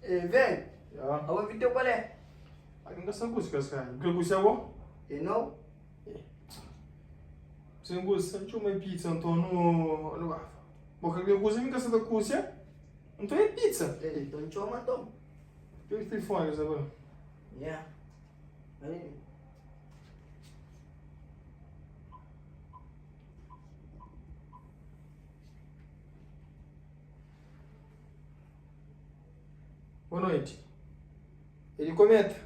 Eh, velho, Ya. abo video qual é? Aqui nunca sa kusi kas kai. Kre kusi abo? E não? Sem kusi, não chama pizza, então no no bafa. Bo kre kusi, mi ka sa ta kusi. Então é pizza. Eh, Então chama então. Pega o telefone, sabe? Yeah. Aí. Boa noite. Ele comenta.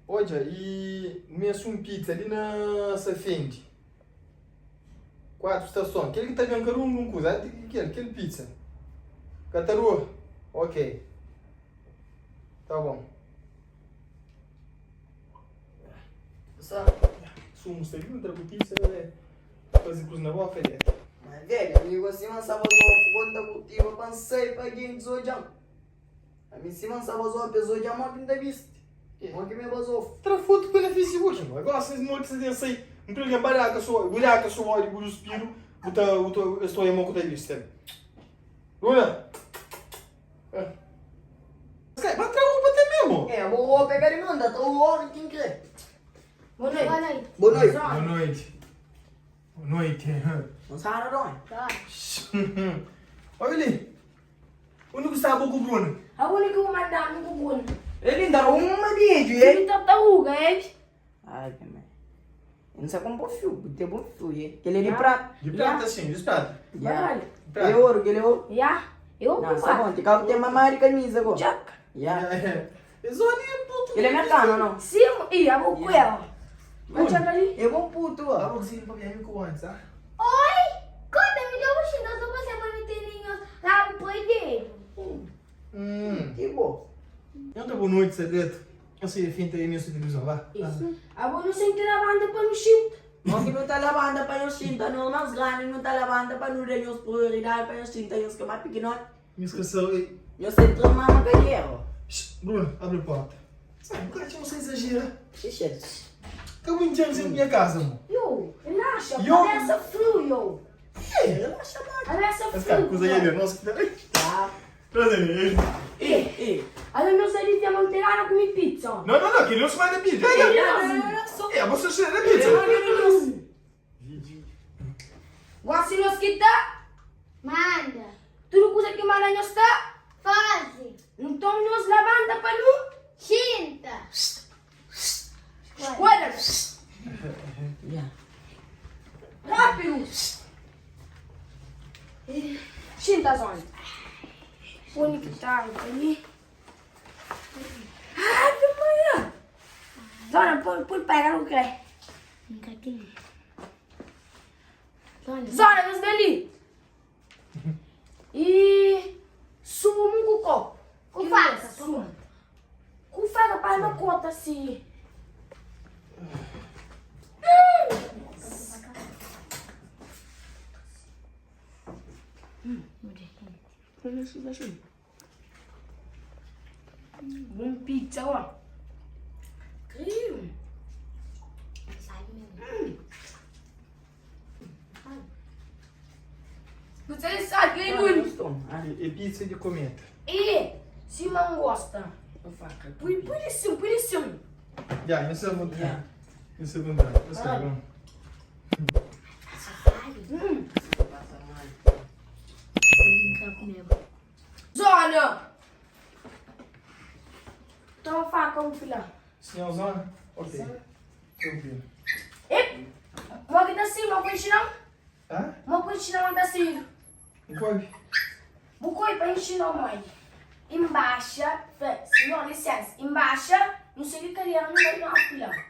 Odja, e mexe um pizza ali na Safende. 4 estação. Aquele que tá bem caro um coisa, aquele, aquele pizza. Catarua. Ok. Tá bom. Só. Sumo está ali, trago pizza, né? Fazer cruz na boca, é. Mas velho, amigo assim man sabe zo conta contigo pensei para quem zojam. A mim se man sabe zo pessoa já mo que não viste. Mo que me bazo. Tra foto pela Facebook, mano. Agora vocês não precisam sair. Não precisa baraca sua, buraca sua, olha, o suspiro, o tá, o tô, eu estou em mão com o vista. Luna. Mas tra roupa até mesmo. É, vou vou pegar e manda, tô logo quem crê. Boa noite. Boa noite. Boa noite. Boa noite. Boa noite. Não sabe não. Tá. Olha ali. Onde que está com o Bruno? A única que eu mandar no Google. Ele ainda uma vídeo, hein? Ele tartaruga, é? Ai, também. Eu não sei como pôr fio, tem bom fio, hein? Que ele é de prata. De prata, sim, de prata. Yeah. Prata. É ouro, que ele é ouro. Já? Eu Não, sabe bom, tem que ter mamar de camisa agora. Jack. Yeah. É. Zoni é puto. Ele é americano, não? Sim, e a vou com ela. Vai chegar ali. É bom puto, ó. Dá pra você ir pra minha com antes, tá? Oi! Conta-me, eu vou xingar só você para não ter nenhum lá no poder. Hum. Que bom. Então, boa noite, Cedeto. Eu sei, finta aí minha televisão, vá. Isso. A vou não sentir a banda para no chinto. Bom que não tá lavando para eu sinta, não mais grande, não tá lavando para não dar meus prioridades, para eu sinta, eu que mais pequeno. Me esqueceu. Eu sei tomar uma cadeira. Bruno, abre a porta. Sabe, o cara tinha você exagera. Xixi. Tá muito tempo sem minha casa, mano. Yo, relaxa. Yo. Cabeça frio, yo. Relaxa, mano. Cabeça Esse cara, frio. coisa aí, nossa. Tá. Traz ele. E, e. Aí meus ali tem uma terra comer pizza. Não, não, não, aquele não se vai na pizza. É, você cheira na pizza. Guacinos que tá, Manda. tudo coisa que manda nós tá. Fase. Então nós levanta para nu. Xinta. Esquadra. Yeah. Rápido. Xinta, zona. Põe que tá ali. Ah, que manhã. Zona, põe, põe pega no crê. Nunca tem. Zona. Zona, nós dali. E sumo com copo. Com faca, Sumo. Com faca para na conta assim. Bom pizza, ó. Creme. Sabe mesmo. Você sabe, hein, Bruno? É pizza de cometa. E se não gosta, Faca. põe põe assim, põe assim. Já, isso é vontade. Yeah. Isso é vontade. Isso é bom. Sabe? Passa mal. Nunca comeu. Zona! Toma faca, um filho. Senhor Zona? Ok. Tranquilo. E, uma que tá assim, uma coisa não? Hã? Uma coisa não tá assim. Come. Vou correr para ensinar mãe. Embaixo, senhor, licença. Embaixo, não sei o que ele não vai não, filha.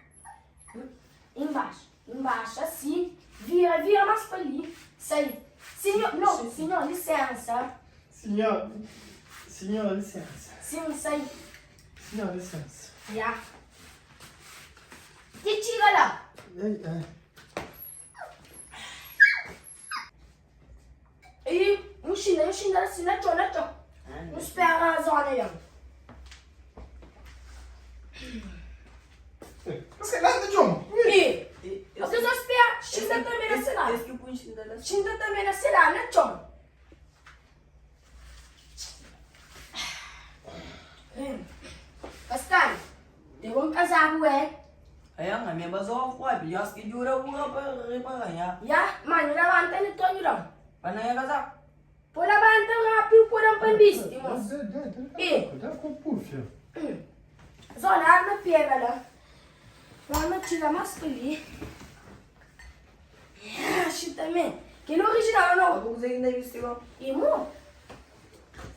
Embaixo, embaixo, assim. Vira, vira mais para ali. Sai. Senhor, não, senhor, licença. Senhor. Senhor, licença. Sim, sai. Senhor, licença. Já. Te tira lá. É, é. E um chinês, um chinês assim, na tchau, na tchau. Não espera a zona aí. Você nada, John. E, você só espera, chinês também na cidade. Esse que eu ponho xinta lá. Chinta também na cidade, na tchau. kazaku é. Ayan, ami é bazofu, propi. Dios ki djuda bu ka pa ripara nha. Ya, ma nhu labanta nhu to nhu da-m. Pa na nha kazaku. Po labanta rapidu po da-m pa N bisti, mos. E. Zona, arma pega la. Arma txiga mas pa li. Axi tanbe. Kel orijinal ou nau? Abo kuzê ki N ta bisti go? E mo.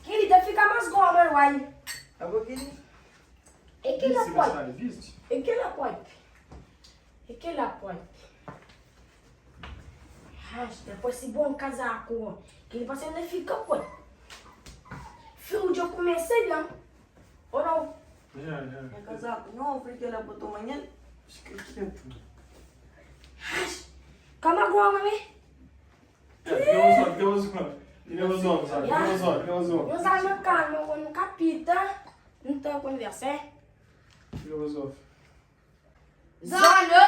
Kel li ta fika mas goma uai. Abo kel li. É kel-la poi. É kel-la poi. É kel-la poi. Rasta, poi si bom casaco. Kel li pa ser na fika poi. Frio dja kumesa ben. Ou nau? É casaco novo li kel-la pa toma nel. Fika quieto. Rasta. Kama goma me. Nhos alma kalma quando capita nu ta conversa eh. Zona.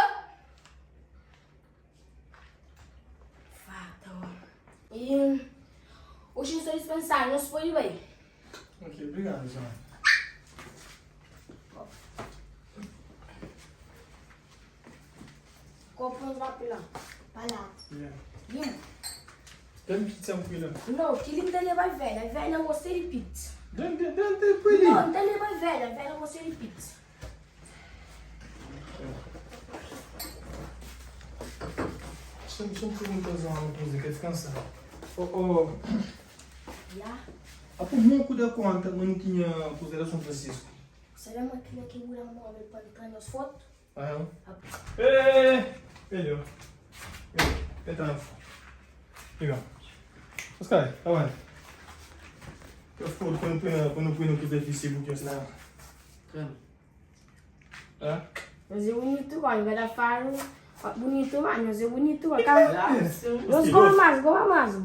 Fata E oxi nu sta dispensado nhos pode bai. Ok, obrigado Zona. Kopu nos ba pila. Pa la. Yeah. Tem pizza um pila. Não, que ele tá leva velha. Velha gosta de pizza. Tem, tem, tem, tem, põe ali. Não, tá leva velha. Velha gosta de pizza. Deixa-me perguntar uma coisa, quer descansar. Oh, oh. Yeah. Há pouco não da conta, mas não tinha coisa era São Francisco. Será que aquilo aqui é um móvel para entrar nas fotos? Ah, é? Melhor. Entra. Legal. Oscar, tá bem. Eu fico quando põe quando põe no que Facebook eu sei lá. Hã? Mas é bonito, olha, vai dar faro. Bonito, mano, mas é bonito, acaba. Mas goma mais, goma mais.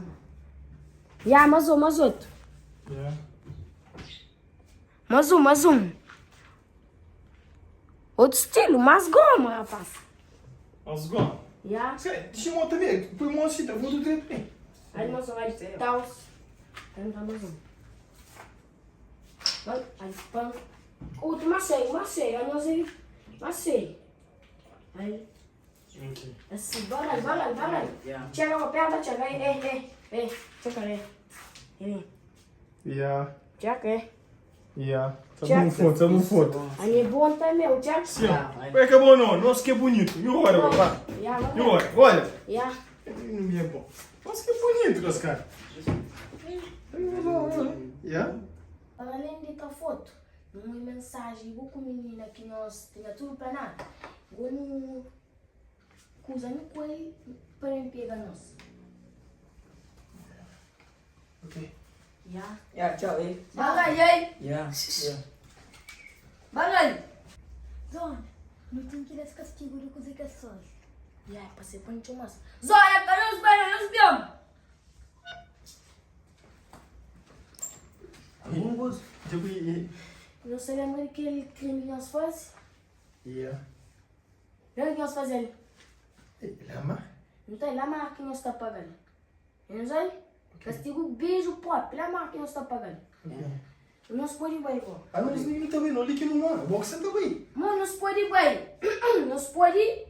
Ya, mais um, mais outro. Yeah. Mais um, mais um. Outro estilo, mais goma, rapaz. Mais goma? Ya. Deixa eu montar também, põe uma cita, vou do direito bem. Aí mais um, aí tal. Aí mais um. Aí pão. Outro, macei, macei, aí nós aí, macei. Aí. Ok. Assim, bora, bora, bora. Chega, perto, chega, ei, ei, ei, chega, ei. Ei. Yeah. Chega, ei. Yeah. Tá bom foto, tá bom foto. Aí é bom também, o Jack. Sim. É que é bom não, nossa que é bonito. E olha, papá. E olha, olha. Yeah. Não é bom. Nossa que é bonito, Oscar. Yeah. Para além de tua foto, uma mensagem, vou com menina que nós tinha tudo planeado. Vou no coisa no coelho para pegar nós. Ok. Yeah. Yeah, tchau, ei. Bye, ei. Yeah. Yeah. Bye. Zona, não tem que dar esse castigo do coisa que é só. Yeah, passei por um mas. Zona, para os para os mesmo. Algum gosto? Tipo, e. Não se lembra daquele crime que nós faz? Yeah. Lembra que nós fazemos? Lama? Não tem lá que nós está pagando. Não sabe? Castigo beijo pop, lá que nós está pagando. Ok. Nós pode ir, pô. Ah, não, isso não tá bem, não li que não mano. Boxe tá bem. Mano, nós pode ir, Nós pode.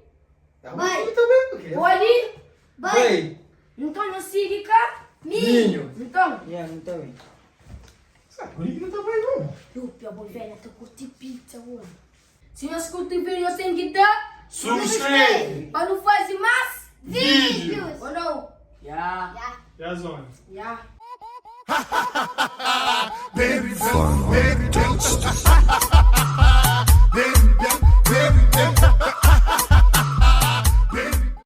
Vai. Tá bem, ok. Pode. Vai. Então nós siga cá. Minho. Então. Yeah, não tá bem. Sabe, o que não tá bem, não. Eu, pior, bom, velho, até curti pizza, mano. Se nós curtir vídeo, nós temos que dar. Subscreve! Para não fazer mais Vídeos! Ou não? Yeah. Yeah. É a zona. Yeah. Baby, baby, don't stop.